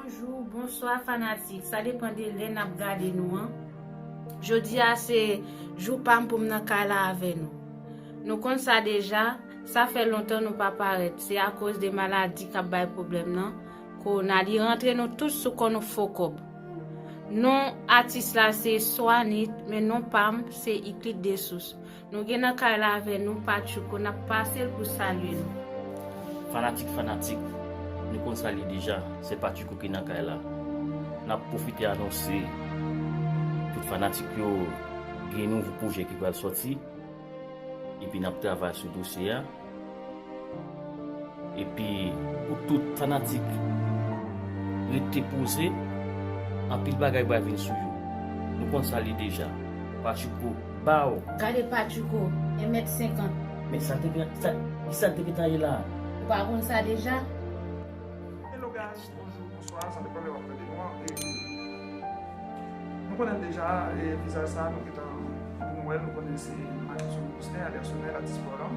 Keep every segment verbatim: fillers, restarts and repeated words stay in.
Bonjou, bonswa fanatik, sa depann de lè n ap gade nou an. Jodi a se jou pa m pou m nan kay la avè nou. Nou konn sa deja, sa fè lontan nou pa parèt. Se akoz de maladi k ap bay pwoblèm nan. Kowona, li rantre nou tout sou kò nou fo kòb. Non atis la se Swanit, men non pa m se Iklit Desous. Nou gen nan kay la avè nou Patchouko, n ap pase l pou salye nou. Fanatik, fanatik, nou konn sa li deja, se Patchouko ki nan kay la. N ap pwofite anonse tout fanatik yo gen nouvo pwojè ki pral sòti, epi n ap travay sou dosye a. Epi pou tout fanatik, rete poze, anpil bagay pral vin sou yo. Nou konn sa li deja. Patchouko, baw! Gade Patchouko, en mèt senkant. Men sa te gen, sa, ki sa te gentan ye la? Ou pa konn sa deja? Hello guys, bonjou, bonswa, sa depann lè w ap tande nou an. E nou konnen l deja, e vizaj sa nou gentan, nou wè l, nou konnen se Max Augustin, alyas Sonèl, atis Volan.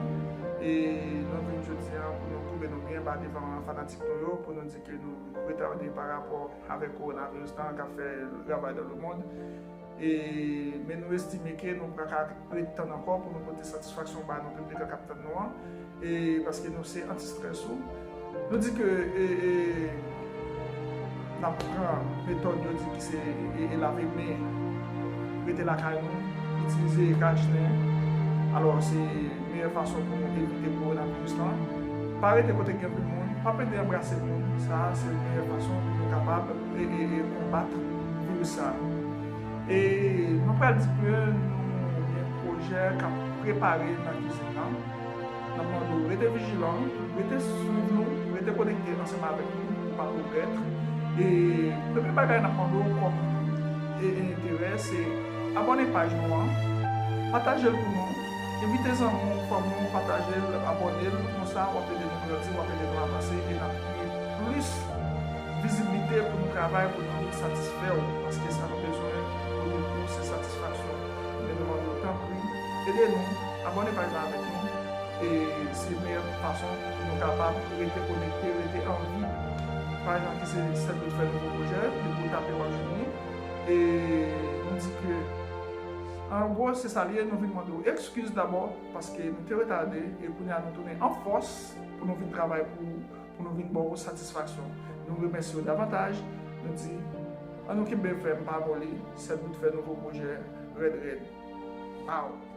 E nou vin jodi a pou nou koube nou byen ba devan fanatik nou yo, pou nou di ke nou retade pa rapò avèk kowonaviris la k ap fè ravaj dans le monde. E, men nou estime ke nou pa ka ret tann ankò pou nou pote satisfaksyon ba nou piblik la k ap tann nou an. E paske nou se anti-stress ou. Nou di ke e, e, n ap pran metòd yo di ki se e, e, lave men, rete lakay nou, itilize kaj nen. Alò, se meyè fason pou nou evite kowonaviris lan. Pa rete kote gen anpil moun, pa pede anbrase moun. Sa a se meyè fason pou nou kapab e, e, e konbat viris sa a. E nou pral di ke nou gen pwojè k ap prepare nan kizin nan. N ap mande w rete vijilan, rete swiv nou, rete konekte ansanm avèk nou pou w pa regrèt. E premye bagay n ap mande w kòm e, e enterè se abòne paj nou an, pataje l pou nou, envite zanmi w, fanmi w pataje l, abòne l, konsa w ap ede nou grandi, w ap ede nou avanse e n ap gen plis viziblite pou nou travay, pou nou satisfè w, paske sa nou bezwen kote pou se satisfaksyon. Men nou mande w tanpri, ede nou, abòne paj la avèk nou. E se meyè fason pou nou kapab rete konekte, rete anvi. Paj lan ki se Sèl Bout Fè Nouvo Pwojè, depi w tape w ap jwenn li. E nou di ke an gwo se sa l ye, nou vin mande w ekskiz dabò paske nou te retade e kounye a nou tounen an fòs pou nou vin travay pou, pou nou vin ba w satisfaksyon. Nou remèsye w davantaj, nou di ann nou kenbe fèm pa moli, Sèl Bout Fè Nouvo Pwojè, rèd rèd. Pow!